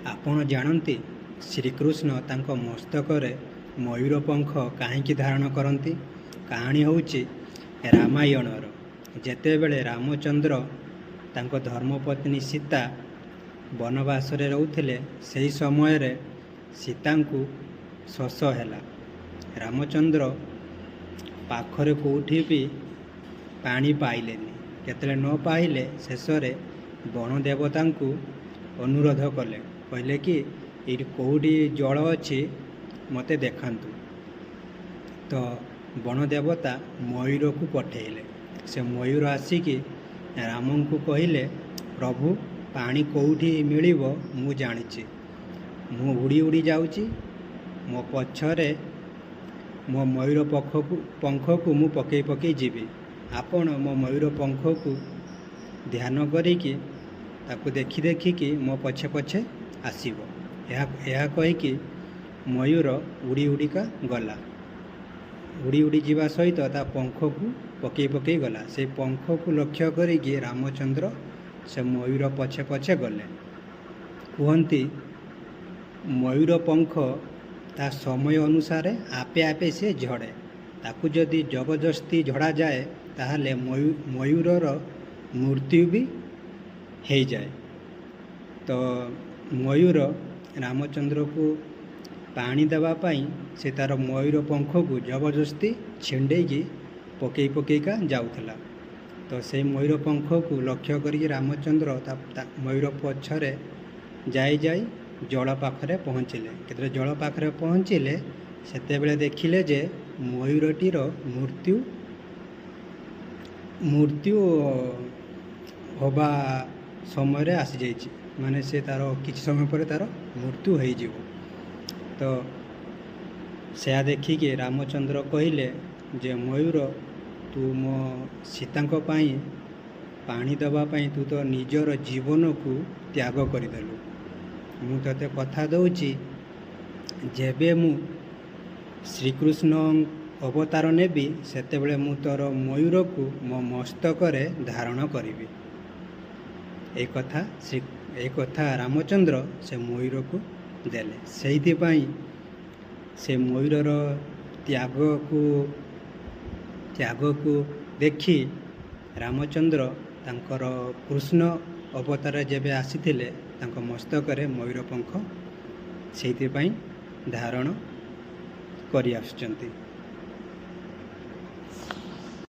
ଆପଣ ଜାଣନ୍ତି ଶ୍ରୀକୃଷ୍ଣ ତାଙ୍କ ମସ୍ତକରେ ମୟୂର ପଙ୍ଖ କାହିଁକି ଧାରଣ କରନ୍ତି? କାହାଣୀ ହେଉଛି ରାମାୟଣର। ଯେତେବେଳେ ରାମଚନ୍ଦ୍ର ତାଙ୍କ ଧର୍ମପତ୍ନୀ ସୀତା ବନବାସରେ ରହୁଥିଲେ, ସେହି ସମୟରେ ସୀତାଙ୍କୁ ଶୋଷ ହେଲା। ରାମଚନ୍ଦ୍ର ପାଖରେ କେଉଁଠି ବି ପାଣି ପାଇଲେନି। ଯେତେବେଳେ ନ ପାଇଲେ, ଶେଷରେ ବଣ ଦେବତାଙ୍କୁ ଅନୁରୋଧ କଲେ। କହିଲେ କି ଏଇଠି କେଉଁଠି ଜଳ ଅଛି, ମୋତେ ଦେଖାନ୍ତୁ। ତ ବଣ ଦେବତା ମୟୂରକୁ ପଠେଇଲେ। ସେ ମୟୂର ଆସିକି ରାମଙ୍କୁ କହିଲେ, ପ୍ରଭୁ, ପାଣି କେଉଁଠି ମିଳିବ ମୁଁ ଜାଣିଛି। ମୁଁ ଉଡ଼ି ଉଡ଼ି ଯାଉଛି, ମୋ ପଛରେ ମୋ ମୟୂର ପଙ୍ଖକୁ ମୁଁ ପକେଇ ପକେଇ ଯିବି। ଆପଣ ମୋ ମୟୂର ପଙ୍ଖକୁ ଧ୍ୟାନ କରିକି, ତାକୁ ଦେଖି ଦେଖିକି ମୋ ପଛେ ପଛେ ଆସିବ। ଏହା କହିକି ମୟୂର ଉଡ଼ି ଉଡ଼ିକା ଗଲା। ଉଡ଼ି ଉଡ଼ି ଯିବା ସହିତ ତା ପଙ୍ଖକୁ ପକେଇ ପକେଇ ଗଲା। ସେଇ ପଙ୍ଖକୁ ଲକ୍ଷ୍ୟ କରିକି ରାମଚନ୍ଦ୍ର ସେ ମୟୂର ପଛେ ପଛେ ଗଲେ। କୁହନ୍ତି, ମୟୂର ପଙ୍ଖ ତା ସମୟ ଅନୁସାରେ ଆପେ ଆପେ ସେ ଝଡ଼େ। ତାକୁ ଯଦି ଜବରଦସ୍ତି ଝଡ଼ାଯାଏ, ତାହେଲେ ମୟୂରର ମୃତ୍ୟୁ ବି ହେଇଯାଏ। ତ ମୟୂର ରାମଚନ୍ଦ୍ରକୁ ପାଣି ଦେବା ପାଇଁ ସେ ତା'ର ମୟୂର ପଙ୍ଖକୁ ଜବରଦସ୍ତି ଛିଣ୍ଡେଇକି ପକେଇ ପକେଇକା ଯାଉଥିଲା। ତ ସେଇ ମୟୂର ପଙ୍ଖକୁ ଲକ୍ଷ୍ୟ କରିକି ରାମଚନ୍ଦ୍ର ତା ମୟୂର ପଛରେ ଯାଇ ଯାଇ ଜଳ ପାଖରେ ପହଞ୍ଚିଲେ। ଯେତେବେଳେ ଜଳ ପାଖରେ ପହଞ୍ଚିଲେ, ସେତେବେଳେ ଦେଖିଲେ ଯେ ମୟୂରଟିର ମୃତ୍ୟୁ ହେବା ସମୟରେ ଆସିଯାଇଛି, ମାନେ ସେ ତା'ର କିଛି ସମୟ ପରେ ତା'ର ମୃତ୍ୟୁ ହେଇଯିବ। ତ ସେୟା ଦେଖିକି ରାମଚନ୍ଦ୍ର କହିଲେ ଯେ ମୟୂର, ତୁ ମୋ ସୀତାଙ୍କ ପାଇଁ ପାଣି ଦେବା ପାଇଁ ତୁ ତ ନିଜର ଜୀବନକୁ ତ୍ୟାଗ କରିଦେଲୁ। ମୁଁ ତୋତେ କଥା ଦେଉଛି, ଯେବେ ମୁଁ ଶ୍ରୀକୃଷ୍ଣ ଅବତାର ନେବି, ସେତେବେଳେ ମୁଁ ତୋର ମୟୂରକୁ ମୋ ମସ୍ତକରେ ଧାରଣ କରିବି। ଏ କଥା ରାମଚନ୍ଦ୍ର ସେ ମୟୂରକୁ ଦେଲେ। ସେଇଥିପାଇଁ ସେ ମୟୂରର ତ୍ୟାଗକୁ ଦେଖି ରାମଚନ୍ଦ୍ର ତାଙ୍କର କୃଷ୍ଣ ଅବତାର ଯେବେ ଆସିଥିଲେ, ତାଙ୍କ ମସ୍ତକରେ ମୟୂର ପଙ୍ଖ ସେଇଥିପାଇଁ ଧାରଣ କରି ଆସୁଛନ୍ତି।